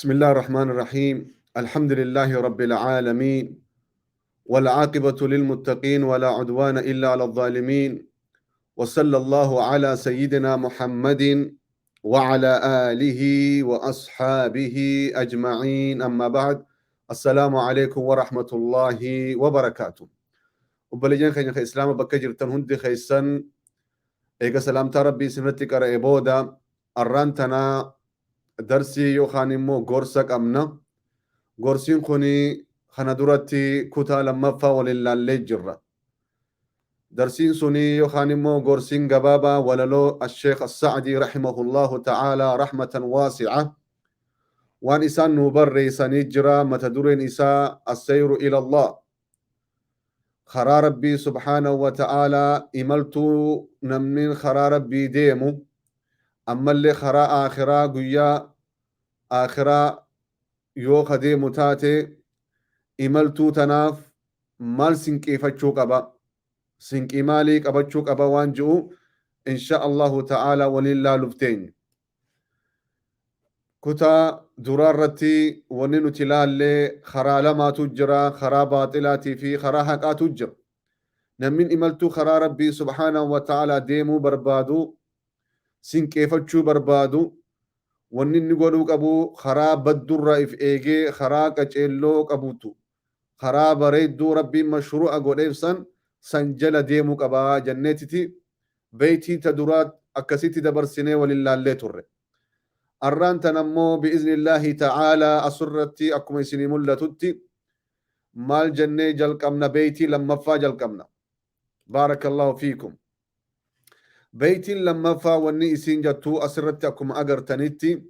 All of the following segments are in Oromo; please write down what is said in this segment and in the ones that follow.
بسم الله الرحمن الرحيم. الحمد لله رب العالمين، والعاقبة للمتقين، ولا عدوان إلا على الظالمين، وصلى الله على سيدنا محمد وعلى آله وأصحابه أجمعين. أما بعد، السلام عليكم ورحمة الله وبركاته. Obboleeyyan keenya ka Islaama bakka jirtan hundi keessan, eega salaamtaa Rabbii isinitti qara'e booda, arraan tanaa darsii yookaan immoo gorsa qabna. Gorsiin kun kana duratti kutaa lammaffaa waliin laallee jirra. Darsiin suni yookaan immoo gorsiin gabaabaa walaloo Asheekh As-Sa'dii rahimahullahu ta'ala rahmatan waasi'a waan isaan nuu barreessanii jira. Mata dureen isaa Assayru ila Allah, karaa Rabbii subhaanahu wa ta'aalaa imaltuu. Namni karaa Rabbii deemu, ammallee karaa aakhiraa, guyyaa aakhiraa yoo ka deemu taate, imaltuu tanaaf maal sinqiifachuu qaba, sinqii maalii qabachuu qaba waan ji'u insha Allahu ta'aalaa waliin laaluuf teenya. Kutaa duraa irratti wanni nuti laallee karaa lamaatu jira, karaa baaxilaatii fi karaa haqaatu jira. Namni imaltuu karaa Rabbii subhaanahu wa ta'aalaa deemuu barbaadu, sinqeeffachuu barbaadu, wanni inni godhuu qabu karaa baddurraa if eegee karaa qaceelloo qabutu, karaa bareedduu Rabbiin mashru'a godheef san jala deemuu qabaa jenneetiti beeytii ta duraa akkasitti dabarsinee waliin laallee turre. Arraan tan ammoo bi'iznillaahi ta'aalaa asirratti akkuma isinii mul'atutti maal jennee jalqabna? Beeytii lammaffaa jalqabna. Baarakallahu fiikum. Beeytiin lammaffaa wanni isiin jettu asirratti akkuma agartanitti: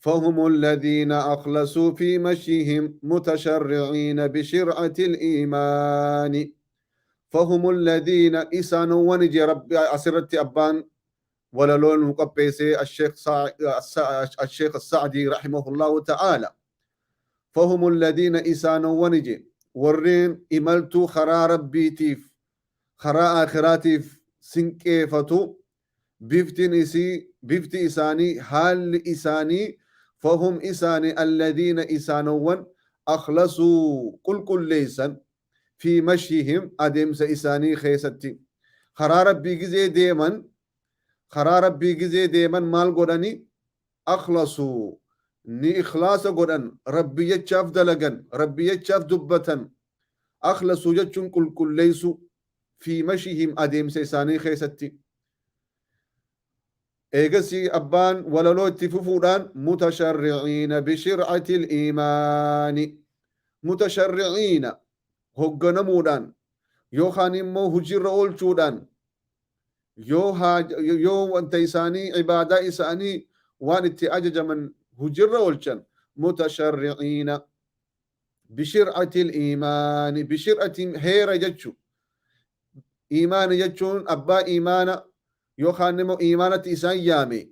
فهم الذين أخلصوا في مشيهم متشرعين بشرعة الإيمان. فهم الذين إسانوان جي ربي أسرت أبان وللون مقبيسي الشيخ السعدي رحمه الله تعالى. فهم الذين إسانوان جي warreen imaltuu karaa Rabbiitiif, karaa aakhiraatiif sinqeeffatu, biftin isii, bifti isaanii, haalli isaanii, فهم isaanii الذين isaanowwan أخلصوا qulqulleeysan في مشيهم adeemsa isaanii keessatti. Karaa Rabbii gizee deeman, karaa Rabbii gizee deeman maal godhani? أخلصوا ni ikhlaasa godhan, Rabbi jechaaf dalagan, Rabbi jechaaf dubbatan. أخلصوا jechuun qulqulleeysu. في مشيهم adeemsa isaanii keessatti. Eegasii abbaan walaloo itti fufuudhaan متشرعين بشرعة الإيمان, متشرعين hogganamuudhaan yookaan immoo hojiirra oolchuudhaan, yoo wanta isaanii, ibaadaa isaanii waan itti ajajaman hojiirra oolchan. متشرعين بشرعة الإيمان, بشرعة heera jechu, iimaana jechuun abbaa iimaana yookaan immoo iimaanatti isaan yaame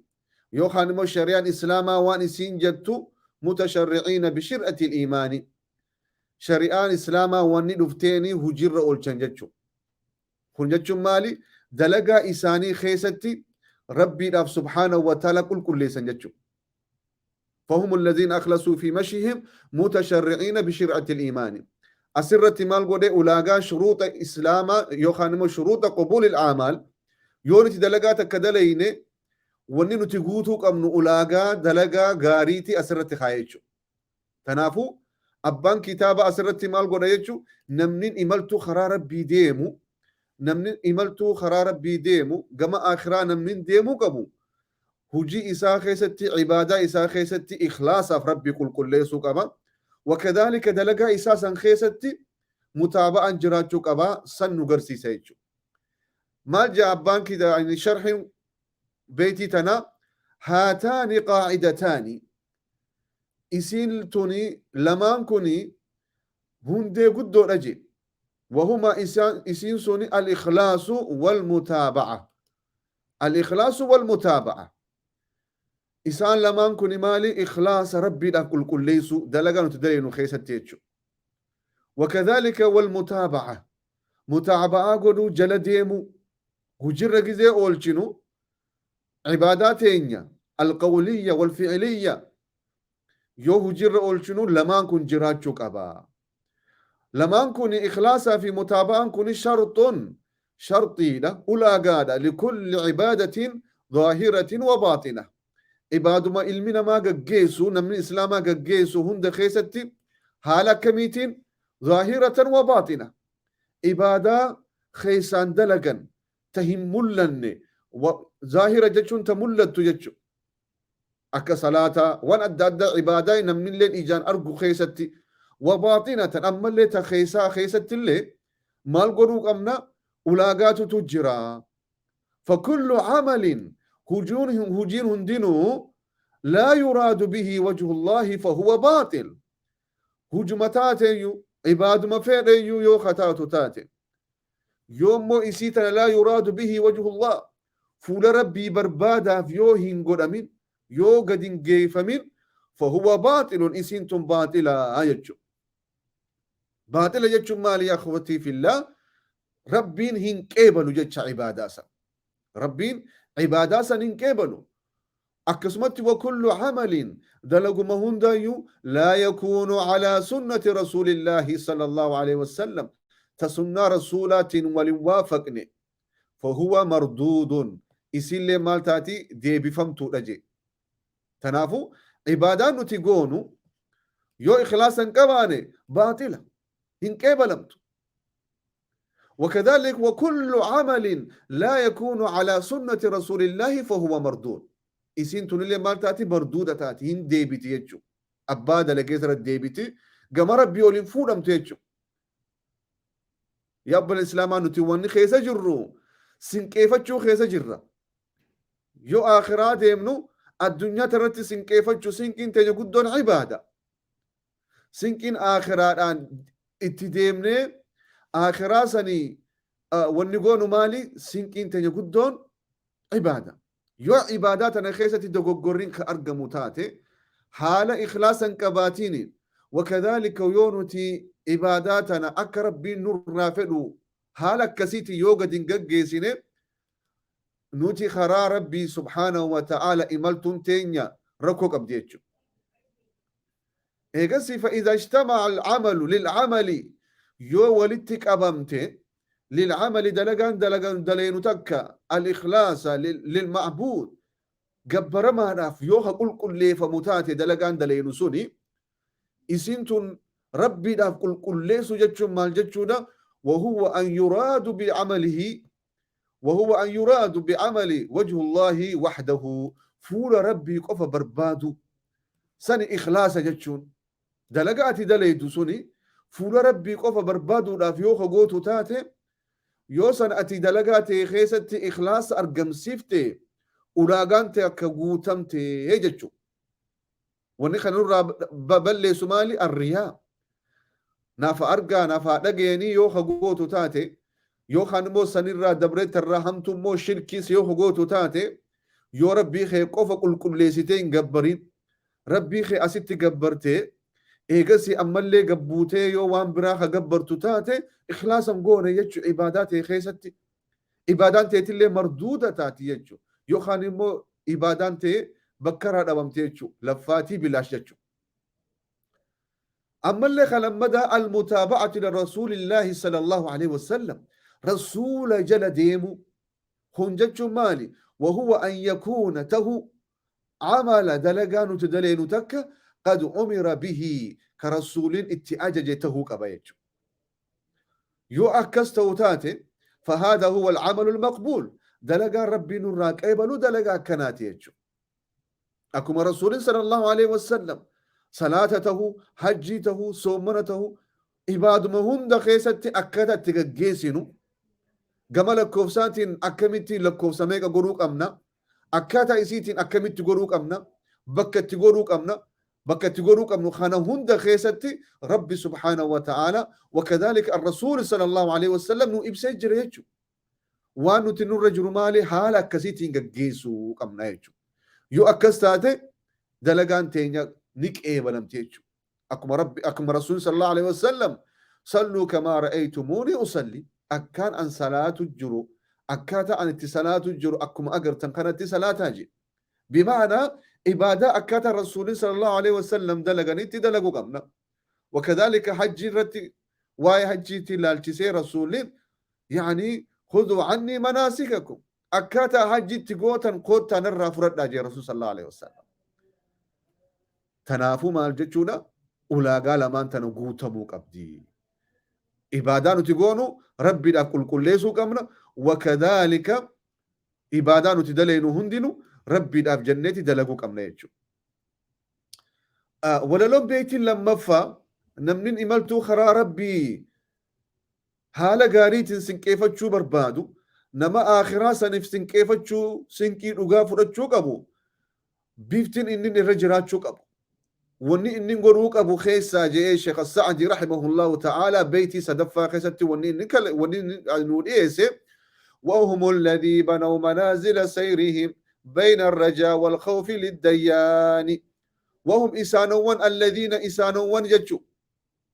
yookaan immoo shari'aan Islaamaa waan isiin jettu. متشرعين بشرعة الإيمان, shari'aan Islaamaa wanni dhufteeni hojiirra oolchan jechu. Kun jechuun maali? Dalagaa isaanii keessatti Rabbiidhaaf subhaanahu wa ta'ala qulqulleessan jechu. فهم الذين أخلصوا في مشيهم متشرعين بشرعة الإيمان. Asirratti maal godhe? Ulaagaa shuruuxa Islaamaa yookaan immoo shuruuxa قبول الأعمال, yoo nuti dalagaa takka dalayne wanni nuti guutuu qabnu ulaagaa dalagaa gaariiti asirratti kaa'e jechuudha. Kanaafuu abbaan kitaaba asirratti maal godha jechuun, namni imaltuu karaa Rabbii deemu, namni imaltuu karaa Rabbii deemu, gama akhiraa namni deemuu qabu, hujii isaa keessatti, ibaadaa isaa keessatti ikhlaasaaf Rabbii qulqulleessuu qaba. وكذلك dalagaa isaa san keessatti mutaaba'an jiraachuu qaba, san nu garsiisa jechuudha. Maal jaa abbaan kitaaba sharhin beetii tana? هاتان قاعدتان, isiin tuni lamaan kuni hundee guddoodha je. وهما isiin suni الإخلاص والمتابعة, الإخلاص والمتابعة. Isaan lamaan kuni maali? Ikhlaasa, Rabbiidhaaf qulqulleessu dalagaa nuti daleynu keessatti jechuudha. وكذلك والمتابعة, mutaaba'aa godhuu, jala deemu, hujirra gizee oolchinu cibaadaa teenya القولية والفعلية. Yoo hojiirra oolchinu lamaan kun jiraachuu qaba. Lamaan kun, ikhlaasaa fi mutaaba'aan kun, sharxun, sharxiidha, ulaagaadha, likulli cibaadatin zaahiratin wa baaxina. Ibaaduma ilmi namaa gaggeessu, namni islaamaa gaggeessu hunda keessatti, haala akkamiitiin? Zaahiratan wa baaxina. Ibaadaa keessaan dalagan ta hin mullanne, zaahira jechuun ta mullattu jechu, akka salaataa, waan adda addaa, ibaadaa namnilleen ijaan argu keessatti, wa baaxinatan, ammallee ta keessaa keessattillee maal godhuu qabna? Ulaagaatutu jira. Fakullu camalin, hujiin hundinuu, laa yuraadu bihi wajhu llaahi fahuwa baaxil. Hujuma taateeyyu, ibaaduma fedheyyuu yoo kataatu taate, yoommoo isii tana laa yuraadu bihi wajhu llah, fuula Rabbii barbaadaaf yoo hin godhamin, yoo gad hin geeyfamin, fahuwa baaxilun, isiin tun baaxilaa jechu. Baaxila jechuun maali, yaa akhwatii fillah? Rabbiin hin qeebalu jecha ibaadaa san. Rabbiin ibaadaa san hin qeebalu. Akkasumatti wakullu camalin, dalaguma hundaayyuu, laa yakuunu calaa sunnati rasuulillaahi sala allahu alaihi wasallam, ta sunnaa rasuulaatiin walin waafaqne, fahuwa marduudun, isiillee maal taati? Deebifamtuudha jee. Tanaafu ibaadaan nuti goonu yoo ikhlaasa hin qabaane baaxila, hin qeebalamtu. وكذلك وكل عمل لا يكون على سنة رسول الله فهو مردود. Isiin tunillee maal taati? Marduuda taati, hin deebiti jechu. Abbaa dalagee irra deebiti, gama Rabbii oliin fuudhamtu jechu. Yaa abbal islaamaa, nuti wanni keessa jirru sinqeefachuu keessa jirra. Yoo akhiraa deemnu, addunyaa irratti sinqeefachuu, sinqiin teenya guddoon ibaada. Sinqiin akhiraadhaan itti deemnee akhiraa sanii wanni goonu maali? Sinqiin teenya guddoon ibaada. Yoo ibaadaa tana keessatti dogoggorriin ka argamu taate, haala ikhlaasa hin qabaatiin, wakadhaalika yoo nuti ibaadaa tana akka Rabbiin nurraa fedhu haala akkasiitiin yoo gadi hin gaggeessine, nuti karaa Rabbii subhaanahu wa ta'aala imaltuun teenya rakkoo qabdi jechuudha. Eegasii فإذا اجتمع العمل للعمل, yoo walitti qabamte, للعمل, dalagaan dalagan daleenu takka, الإخلاص للمعبود, gabbaramaadhaaf yoo ha qulqulleeffamu taate, dalagaan daleenu suni, isin tun Rabbiidhaaf qulqulleessu jechuun maal jechuudha? وهو أن يراد بعمله وهو أن يراد بعمل وجه الله وحده, fuula Rabbii qofa barbaadu sani ikhlaasa jechuun. Dalagaa ati daleeydu suni fuula Rabbii qofa barbaaduudhaaf yoo ka gootu taate, yoo san ati dalagaa ta'e keessatti ikhlaasa argamsiifte, ulaagaan ta'e akka guutamte jechu. Wanni kana nurraa balleessu maali? Arriyaa, nafa argaa nafa dhagayanii yoo ka gootu taate, yookaan immoo sanirraa dabree tarraa hamtu immoo shirkiis yoo ka gootu taate, yoo Rabbii kee qofa qulqulleessitee hin gabbarin, Rabbii kee asitti gabbartee, eegasii ammallee gabbuutee yoo waan biraa ka gabbartu taate, ikhlaasan goone jechuu. Ibaadaa ta'e keessatti ibaadaan ta'etillee marduuda taati jechuu, yookaan immoo ibaadaan ta'e bakka irraa dhabamte jechuu, laffaatii bilaash jechuu. Ammallee kalammadaa المتابعة لرسول الله صلى الله عليه وسلم, rasuula jala deemu kun jechuun maali? وهو أن يكون, tahu, عمل, dalagaa nuti daleenu takka, قد أمر به, ka rasuulin itti ajaje tahuu qaba jechu. Yoo akkas ta'u taate, فهذا هو العمل المقبول, dalagaan Rabbii nurraa qeebalu dalagaa akkanaati jechu. Akkuma rasuulin صلى الله عليه وسلم salaata tahuu, hajjii tahuu, soomana tahuu, ibaaduma hunda keessatti akkata itti gaggeessinu, gama lakkoofsaatiin akkamitti lakkoofsa meeqa godhuu qabna, akkaataa isiitiin akkamitti godhuu qabna, bakka itti godhuu qabna, bakka itti godhuu qabnu, kana hunda keessatti Rabbi سبحانه وتعالى وكذلك الرسول صلى الله عليه وسلم nu ibsee jira jechuudha. Waan nuti nurra jiru maali? Haala akkasiitiin gaggeessuu qabna jechuudha. Yoo akkas taate, dalagaan teenya ni qeebalamti jechuudha. Akkuma Rabbi, akkuma Rasuul صلى الله عليه وسلم صلوا كما رأيتموني أصلي, akkaan an salaatu jiru, akkaataa an itti salaatu jiru akkuma agartan kanatti salaataa jedhe. بمعنى Ibaadaa akkaataa Rasuulli sallallahu alaihi wasallam dalaganitti dalaguu qabna. Wakadhalika hajjii irratti, waa'ee hajjiitti ilaalchisee Rasuulli yani khuduu annii manaasikakum, akkaataa hajjitti gootan koottaa narraa fudhadhaa jee Rasuul sallallahu alaihi wasallam. Tanaafuu maal jechuudha? Ulaagaa lamaan tana guutamuu qabdi. Ibaadaa nuti goonu Rabbiidhaaf qulqulleessuu qabna. Wakadhalika ibaadaa nuti daleynu hundinu Rabbiidhaaf jenneeti dalaguu qabna jechuudha. Walaloon beeytiin lammaffaa, namnin imaltuu karaa Rabbii haala gaariitiin sinqeefachuu barbaadu, nama aakhiraa saniif sinqeefachuu, sinqii dhugaa fudhachuu qabu, biftin inni irra jiraachuu qabu, wanni inni godhuu qabu keessaa je'ee Sheekh As-Sa'di rahimahullahu ta'ala beeytii sadaffaa keessatti wanni inni nuu dhiyeesse: وهم الذي بنوا منازل سيرهم بين الرجاء والخوف للديان. وهم إسانوان، الذين إسانوان جتشو،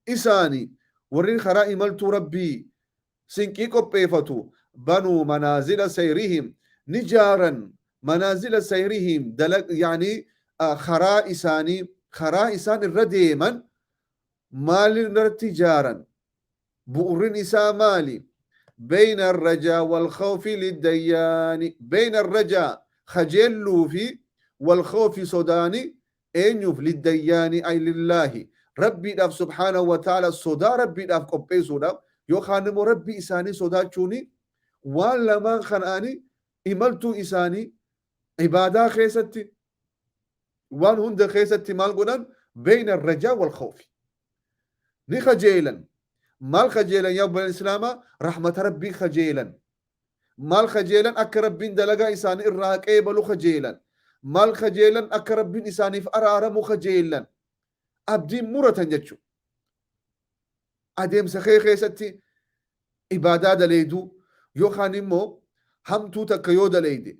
إساني warrin karaa imaltuu Rabbii sinqii qopheeffatu، بنوا منازل سيرهم ni jaaran، منازل سيرهم yani karaa isaanii, karaa isaan irra deeman maal irratti jaaran? Bu'urrin isaa maali? بين الرجاء والخوف للديان. بين الرجاء خجلوا في، والخوف صداني eenyuuf؟ للديان أي لله، Rabbiidhaaf subhaanahu wa ta'ala sodaa Rabbiidhaaf qopheessuudhaaf yookaan immoo Rabbii isaanii sodaachuuni, waan lamaan kanaani imaltuu isaanii ibaadaa keessatti, waan hunda keessatti maal godhan? بين الرجاء والخوف ni kajeelan. Maal kajeelan, yaa obboleen islaamaa? Rahmata Rabbii kajeelan. Maal kajeelan? Akka Rabbiin dalagaa isaanii irraa qeebalu kajeelan. Maal kajeelan? Akka Rabbiin isaaniif araaramu kajeelan. Abdiin muratan jechuudha. Adeemsa kee keessatti ibaadaa daleeyduu yookaan immoo hamtuu takka yoo daleeyde,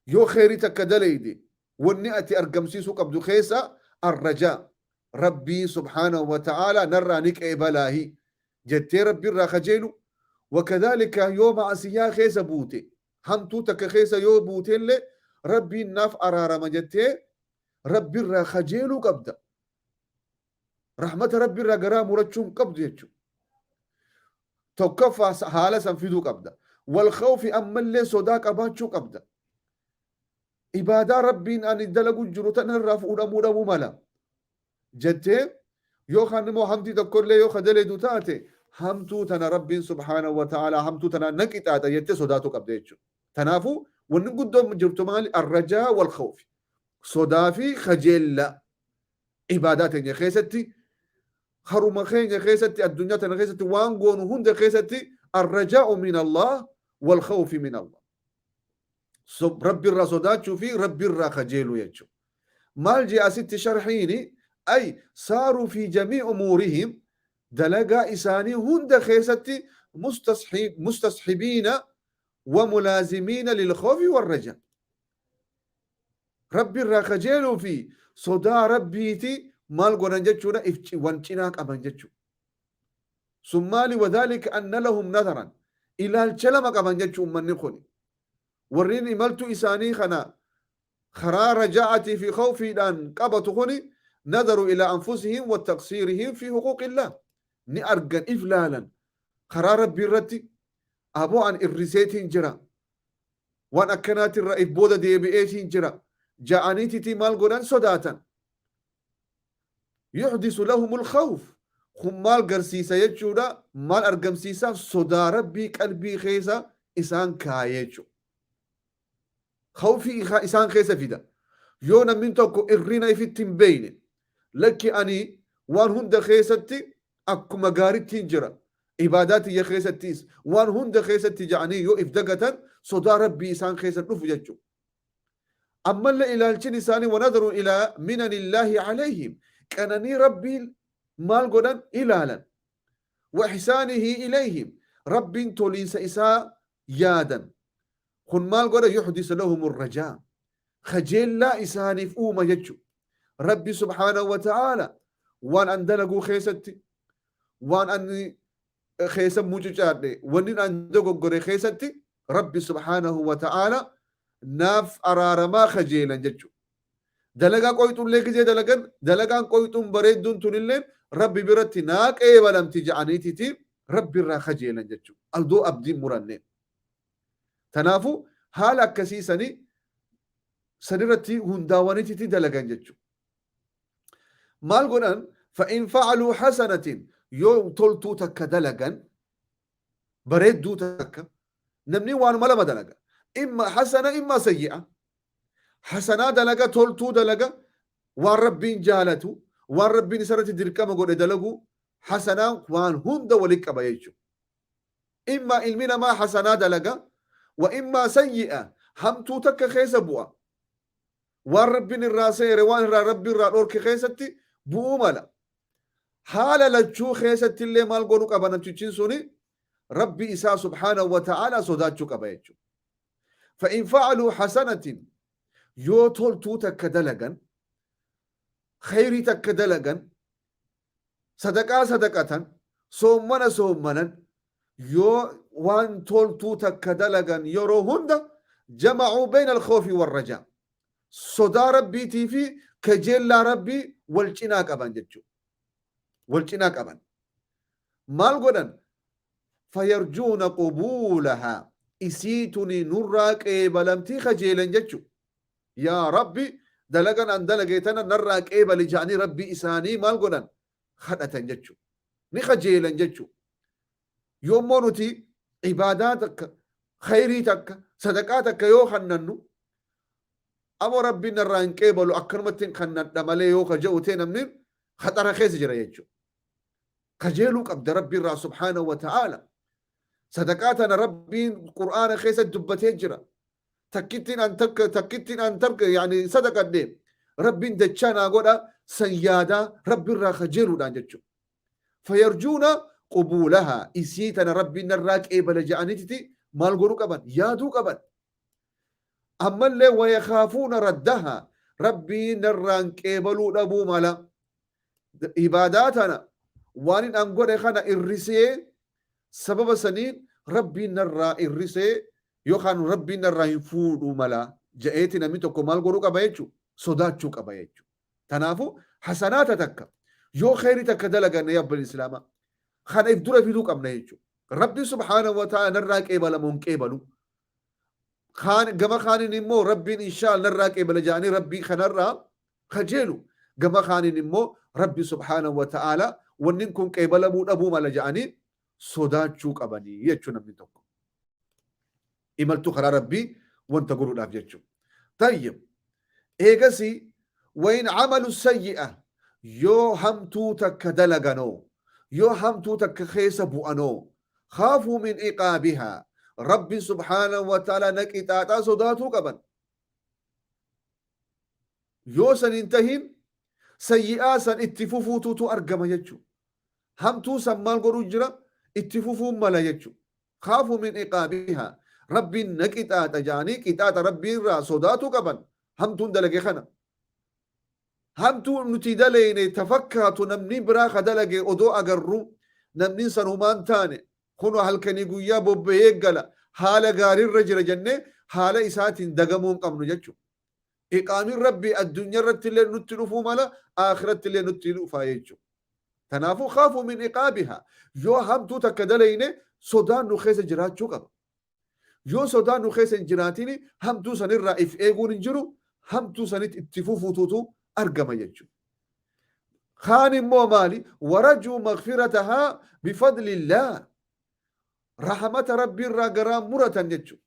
yoo kheyrii takka daleeyde, wanni ati argamsiisuu qabdu keessa الرجاء، Rabbii subhaanahu wa ta'aalaa narraa ni qeebalaahi jettee Rabbi irraa kajeelu. Wakadhalika yoo ma'asiyaa keessa buute, hamtuu takka keessa yoo buuteellee, Rabbiin naaf araarama jettee Rabbi irraa kajeeluu qabda. Rahmata Rabbi irraa garaa murachuu hin qabdu jechuudha. Tokkoffaa haala san fiduu qabda. والخوف ammallee sodaa qabaachuu qabda. Ibaadaa Rabbiin ani dalagu jiru tan irraa fuudhamuu dhabuu mala jettee, yookaan immoo hamtii tokkollee yoo ka daleedu taate, hamtuu tana Rabbiin subhaanahu wa ta'aalaa hamtuu tana na qixaaxa jettee sodaatu qabda jechuudha. Kanaafuu wanni guddoon jirtu maali? الرجاء والخوف. Sodaa fi kajeella ibaadaa teenya keessatti, haruma keenya keessatti, addunyaa tana keessatti, waan goonu hunda keessatti الرجاء من الله والخوف من الله. Rabbi irraa sodaachuu fi Rabbi irraa kajeeluu jechuudha. Maal jee asitti sharxiini? أي ساروا في جميع أمورهم، dalagaa isaanii hunda keessatti، مستصحبين وملازمين للخوف والرجاء. Rabbi irraa kajeeluu fi sodaa Rabbiiti maal godhan jechuudha? Wan cinaa qaban jechuudha. Sun maali? وذلك أن لهم نظرا، ilaalcha lama qaban jechuu ummanni kun. Warreen imaltuu isaanii kana karaa raja'atii fi khawfiidhaan qabatu kuni نظروا إلى أنفسهم وتقصيرهم في حقوق الله، ni argan, if laalan karaa Rabbii irratti, aboo an irriseetiin jira, waan akkanaatirra if booda deebi'eetiin jira ja'aniititi maal godhan? Sodaatan. يحدث لهم الخوف، kun maal garsiisa jechuudha? Maal argamsiisa? Sodaa Rabbii qalbii keessa isaan kaayee jechuudha. Khawfii isaan keessa fida. Yoo namni tokko irrina ifitti hin beeyne, lakki ani waan hunda keessatti akkuma gaarittiin jira, ibaadaa tiyya keessattis, waan hunda keessatti ja'anii yoo if dagatan, sodaa Rabbii isaan keessa dhufu jechuudha. Ammallee ilaalchin isaanii ونظروا إلى منن الله عليهم، qananii Rabbii maal godhan? Ilaalan. وإحسانه إليهم، Rabbiin toliinsa isaa yaadan. Kun maal godha? يحدث لهم الرجاء، kajeellaa isaaniif uuma jechu. Rabbi subhaanahu wa ta'aala waan an dalaguu keessatti, waan ani keessa mucucaadhe, wanni an dogoggore keessatti Rabbi subhaanahu wa ta'aala naaf araaramaa kajeelan jechu. Dalagaa qoyxullee gizee dalagan, dalagaan qoyxuun bareedduun tunilleen Rabbi biratti naa qeebalamti ja'aniititi Rabbi irraa kajeelan jechuudha. Aldoo abdiin muranne. Tanaafu haala akkasii sani sanirratti hundaawaniititi dalagan jechuudha. Maal godhan? Fa'in fa'aluu hasanatin, yoo toltuu takka dalagan, bareedduu takka, namni waanuma lama dalaga. Imma hasana, imma sayyi'a. Hasanaa dalaga, toltuu dalaga, waan Rabbiin jaalatu, waan Rabbiin isarratti dirqama godhe dalagu. Hasanaan waan hunda walitti qaba jechuudha. Imma ilmi namaa hasanaa dalaga, wa imma sayyi'a, hamtuu takka keessa bu'a. Waan Rabbiin irraa seere, waan irraa Rabbi irraa dhorke keessatti bu'uu mala. Haala lachuu keessatti illee maal godhuu qaba namtichiin suni? Rabbi isaa subhaanahu wa ta'ala sodaachuu qaba jechuudha. Fa'in fa'aluu hasanatin, yoo toltuu takka dalagan, khayrii takka dalagan, sadaqaa sadaqatan, soommana soommanan, yoo waan toltuu takka dalagan, yeroo hunda jama'uu bayna al-khawfi war-rajaa, sodaa Rabbiitii fi kajeellaa Rabbii wal cinaa qaban jechuudha. Wal cinaa qaban. Maal godhan? Fayarjuuna qubuulahaa, isii tuni nurraa qeebalamtii kajeelan jechuudha. Yaa Rabbi, dalagan an dalage tana narraa qeebali ja'anii Rabbii isaanii maal godhan? Kadhatan jechuudha. Ni kajeelan jechuudha. Yoommoo nuti ibaadaa takka, khayrii takka, sadaqaa takka yoo kannannu, amo Rabbiin narraa hin qeebalu, akkanumatti hin kannadha malee yoo ka jedhu ta'e, namni khaxara keessa jira jechuudha. Kajeeluu qabda Rabbi irraa subhaanahu wa ta'aala. Sadaqaa tana Rabbiin Qur'aana keessa dubbatee jira. Takkittiin an takka, takkittiin an takka, yaani sadaqadhe, Rabbiin dachaa naa godha san yaadaa Rabbi irraa kajeeluudhaan jechuudha. Fayarjuuna qubuulahaa, isii tana Rabbiin narraa qeebala ja'aniititi maal godhuu qaban? Yaaduu qaban. Ammallee wayakaafuuna raddahaa, Rabbiin narraan qeebaluu dhabuu mala. Ibaadaa tana waan hin an godhe kana irrisee, sababa saniin Rabbiin narraa irrisee yookaan Rabbiin narraa hin fuudhuu mala ja'eeti namni tokko maal godhuu qaba jechuudha? Sodaachuu qaba jechuudha. Tanaafu hasanaata takka, yoo kheyri takka dalaganne, yaa abbal islaamaa, kana if dura fiduu qabna jechuudha. Rabbi subhaanahu wa ta'ala narraa qeebalamu hin qeebalu. Kaan gama kaaniin immoo Rabbiin inshaal narraa qeebala ja'anii Rabbii kanarraa kajeelu. Gama kaaniin immoo Rabbi subhaanahu wa ta'ala wanni kun qeebalamuu dhabuu mala ja'anii sodaachuu qabanii jechuu, namni tokko. Imaltuu karaa Rabbii wanta godhuudhaaf jechuudha. Tayyib. Eegasii wayin amalu sayyi'a, yoo hamtuu takka dalaganoo, yoo hamtuu takka keessa bu'anoo, khaafuu min iqaabihaa, Rabbi subhaanahu wa ta'ala na qixaaxaa sodaatuu qaban. Yoo san hin tahin, sayyi'aa san itti fufuututu argama jechuudha. Hamtuu san maal godhuu jira? Itti fufuun mala jechuudha. Khaafuu min iqaabihaa, Rabbiin na qixaaxa ja'anii qixaaxa Rabbii irraa sodaatuu qaban hamtuun dalage kana. Hamtuu nuti daleyne tafakkaatu namni biraa ka dalage odoo agarru, namni san humaan taane, kunoo halkanii guyyaa bobba'ee gala, haala gaariirra jira jennee haala isaatiin dagamuu hin qabnu jechuudha. Iqaamin Rabbii addunyaa irratti illee nutti dhufuu mala, akhiratti illee nutti dhufa jechuudha. Kanaafuu khaafuu min iqaabihaa, yoo hamtuu takka dalayne sodaan nu keessa jiraachuu qaba. Yoo sodaan nu keessa hin jiraatin, hamtuu sanirraa if eeguun hin jiru, hamtuu sanitti itti fufuutuutu argama jechuudha. Kaan immoo maali? Warajuu magfiratahaa bifadlillaah. Rahmata Rabbii irraa garaa muratan jechuudha.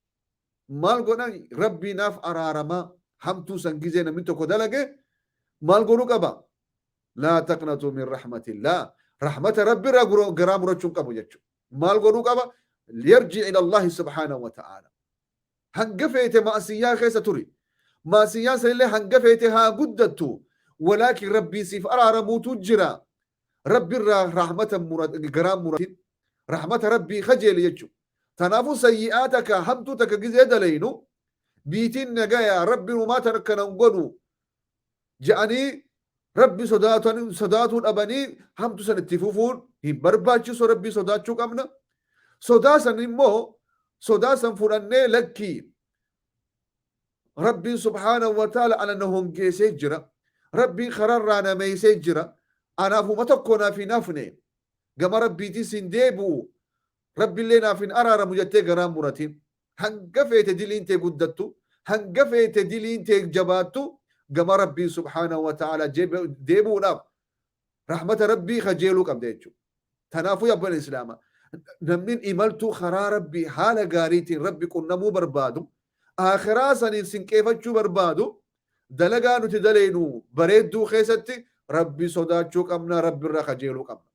Maal godhan? Rabbii naaf araaramaa. Hamtuu san gizee namni tokko dalage maal godhuu qaba? Laa taqnatuu min rahmatillah. Rahmata Rabbi irraa garaa murachuu hin qabu jechuudha. Maal godhuu qaba? Yarji ila Allahi subhaanahu wa ta'ala. Hanga feete ma'asiyyaa keessa turi. Ma'asiyyaan sanillee hanga feete haa guddattu. Walaakin Rabbii siif araaramuutu jira. Rabbi irraa rahmata garaa muratin. Rahmata Rabbii kajeeli jechuudha. Kanaafuu sayyi'aa takka, hamtuu takka gizee dalaynu, biitiin nagaya, Rabbiin homaa tan akkanan godhu je'anii Rabbi sodaatuu dhabanii hamtu san itti fufuun hin barbaachisu. Rabbii sodaachuu qabna. Sodaa san immoo, sodaa san fudhannee, lakkii, Rabbiin subhaanahu wa ta'ala ana na hongeessee jira. Rabbiin kararraa na meeysee jira. Anaaf huma tokko naaf hin hafne. Gama Rabbiitis hin deebi'u. Rabbillee naaf hin araaramu jettee garaan muratin. Hanga feete diliin tee guddattu, hanga feete diliin tee jabaattu, gama Rabbii subhaanahu wa ta'ala deebi'uudhaaf rahmata Rabbii kajeeluu qabda jechuudha. Tanaafuu yaa abbaan Islaamaa, namni imaltuu karaa Rabbii haala gaariitiin Rabbi qunnamuu barbaadu, akhiraa saniin sinqeefachuu barbaadu, dalagaa nuti daleenu bareedduu keessatti Rabbi sodaachuu qabna, Rabbi irraa kajeeluu qabna.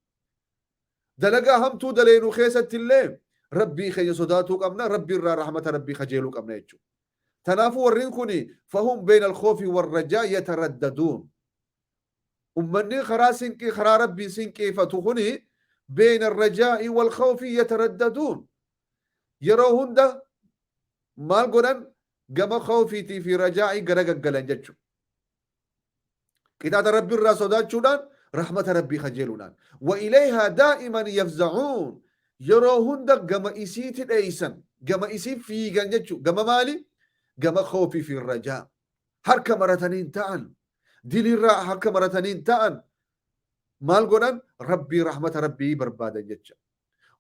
Dalagaa hamtuu daleenu keessatti illee Rabbii keenya sodaatuu qabna, Rabbi irraa rahmata Rabbii kajeeluu qabna jechuudha. Tanaafuu warreen kun fahum beena alkhoofi warrajaa yataraddaduun. Ummanni karaa sinqii karaa Rabbii sinqeeffatu kuni beena rajaa'i wal khawfi yataraddaduun. Yeroo hunda maal godhan? Gama khawfiitii fi rajaa'ii gara gaggalan jechuudha. Qixaaxa Rabbi irraa sodaachuudhaan, rahmata Rabbii kajeeluudhaan. Wa ilayhaa daa'iman yafza'uun. Yeroo hunda gama isiiti dheeysan, gama isii fiigan jechuudha. Gama maali? Gama khawfii fi rajaa. Harka maratanii hin ta'an. Dilirraa harka maratanii hin ta'an. Maal godhan? Rabbii rahmata Rabbii barbaadan jecha.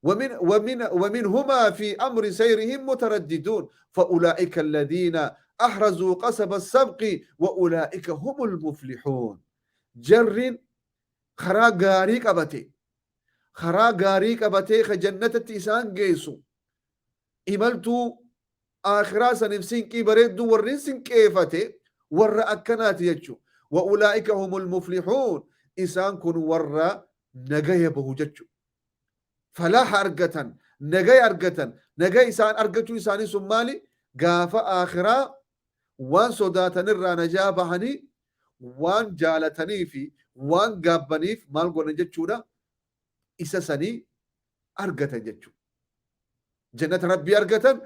ومن ومن ومنهما في أمر سيرهم مترددون، فأولئك الذين أحرزوا قصب السبق وأولئك هم المفلحون. Jarri karaa gaarii qabate, karaa gaarii qabatee ka jannatatti isaan geessu, imaltuu aakhiraa saniif sinqii bareedduu warri sinqeefate warra akkanaati jechu. Wa ulaa'ika humul muflihuun, isaan kun warra nagaya bahu jechu, falaaha argatan, nagaya argatan. Nagaya isaan argachuu isaanii sun maali? Gaafa aakhiraa waan sodaatanirraa najaa bahanii, waan jaalatanii fi waan gaabbaniif maal godhan jechuudha? Isa sanii argatan jechuudha. Jannata Rabbii argatan,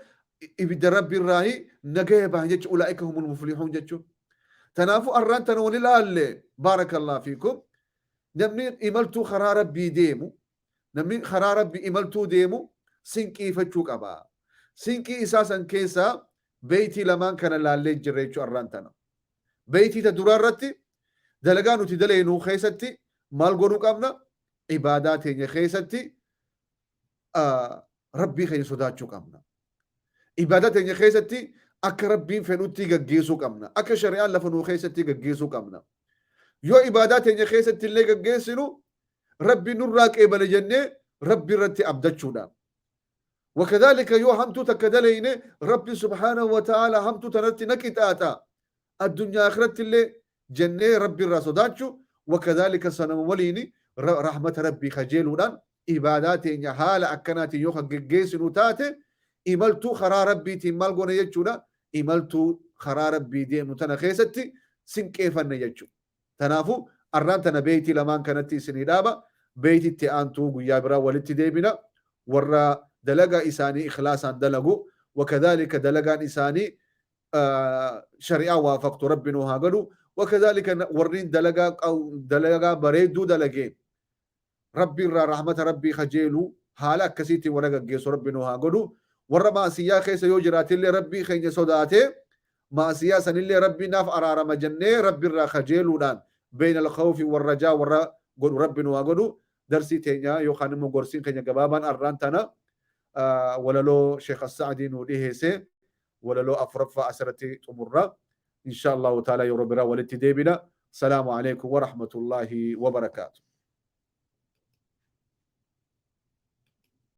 ibidda Rabbii irraahi nagaya bahan jechuudha. Ulaa'ika humul muflihuun jechuudha. Tanaafuu arraan tana wal ilaalle, baarakallahu fiikum, namni imaltuu karaa Rabbii deemu, namni karaa Rabbii imaltuu deemu sinqiifachuu qaba. Sinqii isaa san keessaa beeytii lamaan kana laallee jirra jechuudha arraan tana. Beeytii ta duraa irratti dalagaa nuti daleenu keessatti maal godhuu qabna? Ibaadaa teenya keessatti Rabbii keenya sodaachuu qabna. Ibaadaa teenya keessatti akka Rabbiin fedhutti gaggeessuu qabna. Akka shari'aan lafa nuu keessatti gaggeessuu qabna. Yoo ibaadaa teenya keessatti illee gaggeessinu Rabbi nurraa qeebale jennee Rabbi irratti abdachuudhaan. Wakadhalika yoo hamtuu takka daleyne, Rabbi subhaanahu wa ta'ala hamtuu tanatti na qixaaxa addunyaa akhiratti illee jennee Rabbi irraa sodaachuu. Wakadhalika sanama waliin rahmata Rabbii kajeeluudhaan ibaadaa teenya haala akkanaatiin yoo kan geggeessinu taate, imaltuu karaa Rabbiitiin maal goone jechuudha? Imaltuu karaa Rabbii deemnu tana keessatti sinqeefanne jechuudha. Tanaafu arraan tana beeytii lamaan kanatti isinii dhaaba. Beeyti itti aantuu guyyaa biraa walitti deebina. Warra dalagaa isaanii ikhlaasaan dalagu, wakadhalika dalagaan isaanii shari'aa waafaqtu Rabbi nu haa godhu. Wakadhalika warreen dalagaa bareedduu dalagee Rabbi irraa rahmata Rabbii kajeelu, haala akkasiitiin warra gaggeessu Rabbi nu haa godhu. Warra maasiyyaa keessa yoo jiraatillee Rabbii keenya sodaatee maasiyaa sanillee Rabbi naaf araarama jennee Rabbi irraa kajeeluudhaan beeyna alkhawfi warrajaa warra godhu Rabbi nu haa godhu. Darsii teenya yookaan immoo gorsiin keenya gabaabaan arraan tana walaloo Sheekh As-Sa'dii nu dhiheesse, walaloo afuraffaa asirratti xumurra. Insha Allahu ta'ala yeroo biraa walitti deebina. Salaamu alaikum wa rahmatullahi wa barakaatu.